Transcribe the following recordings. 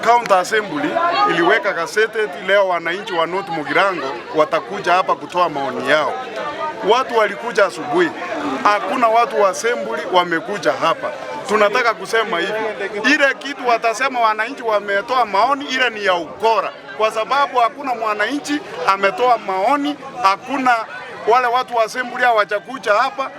County Assembly iliweka gazeti leo, wananchi wa North Mugirango watakuja hapa kutoa maoni yao. Watu walikuja asubuhi, hakuna watu wa assembly wamekuja hapa. Tunataka kusema hivi, ile kitu watasema wananchi wametoa maoni, ile ni ya ukora, kwa sababu hakuna mwananchi ametoa maoni, hakuna wale watu wa assembly hawajakuja hapa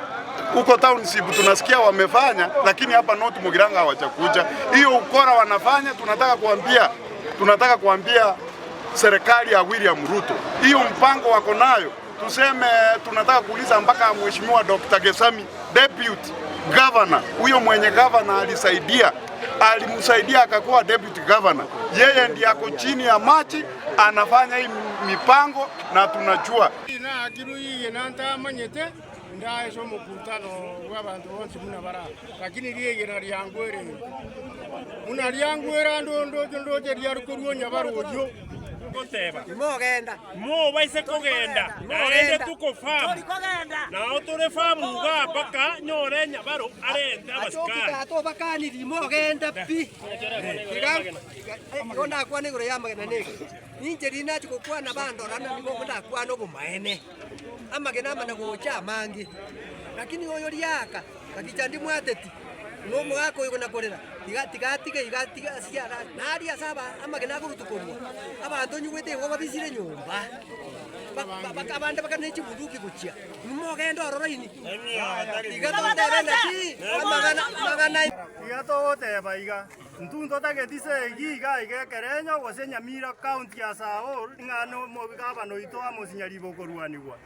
huko township tunasikia wamefanya, lakini hapa North Mugirango hawajakuja. Hiyo ukora wanafanya, tunataka kuambia, tunataka kuambia serikali ya William Ruto hiyo mpango wako nayo, tuseme tunataka kuuliza mpaka mheshimiwa Dr. Gesami deputy governor, huyo mwenye governor alisaidia alimsaidia akakuwa deputy governor, yeye ndiye ako chini ya machi anafanya hii mipango na tunajua Ndae ase omokutano bw'abanto bonsi buna bare aa, lakini riegena riangwera eri, buna riangwera ande ondoche ndoche riare korwa onyabara oyio. Goteba, Timogenda. Mobaise kogenda, naende tuko famu, nao tore famu igaa mpaka nyore enyabaro arente abasikari. Tobakanirie mogenda pi. Tiga igo ndakwana igoro y'amagena neke. Ninche riria nachia gokwana bandora na nigo ndakwana obomaene. Amagena amana gocha amange. Lakini oyo riaka, gaticha ndimwateti, buna omogaka oyo na korera, tiga tiga atige iga atige ase ara naria ase aba amagena akorutwa korwa, abanto onyigwete igo babisire nyomba, ba ba abande bakare ne chibunduki gochia, inwe mogende ororo inwe, tiga totebe naki amang'ana amang'ana. Tiga togoteba iga, intwe ntotageti segi iga iga ekerenyo gose Nyamira county as a whole ng'a nomogabana oito Amos Nyaribo okorwanigwa.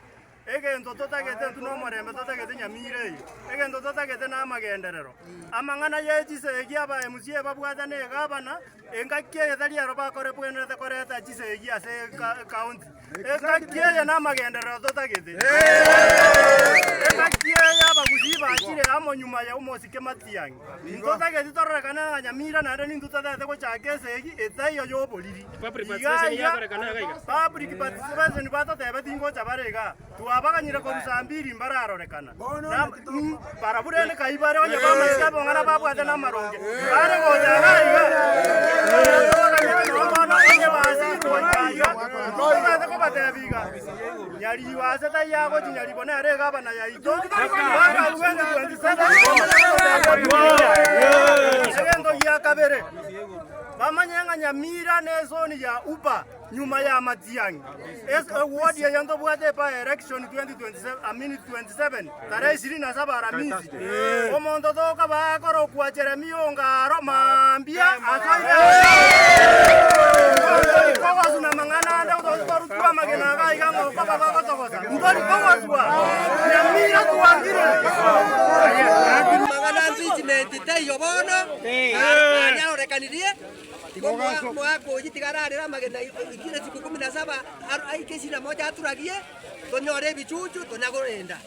Egento totagete intwe nomorembe totagete Nyamira eye, egento totagete namagenderero. Amang'ana ye chisegi aba MCA babwate na egavana, engaki eye tari ero bakore bwenerete koreta chisegi ase ecounty. Engaki eye namagenderero totagete. Engaki eye abagusii bachire amo nyuma ya omosike Matiang'i. Intotageti tororekane ng'a Nyamira naende nintwe totagete gochaka esegi etaiyo y'oboriri. Iga iga public participation batotebeti ngocha bare igaa, twabaganyire korwa saa mbiri mbararorekana. Na barabwo rende kai bare onye bamaete abong'ana babwate namaronge, bare gocha igaa iga. Twabaganyete nonye bono onye basirwe goika iga, ntotagete kobatebia iga, Nyaribo ase taiyo agochi Nyaribo nere egavana yaito mpaka 2027. Egento gia kabere, bamanye ng'a Nyamira nesoni ya Uba nyuma ya Matiang'i. Eward eye ntobwate by election 2027, I mean 27 tarehe 27 Aramisi. Omonto tokaba akorokwa Jeremia Ongaro mambia asoire Ntori kogoswa na amang'ana ande torutwe amagena iga iga ng'a okoba bagotogosa. Ntori kogoswa. Nyamira twangire. Amang'ana impeachment taiyo bono, nanyarorekanirie, tiga omogaka oyio tiga ararere amagena kera siku kumi na saba aike ishirini na moja aturagie, tonyore ebichuchu tonya korenda.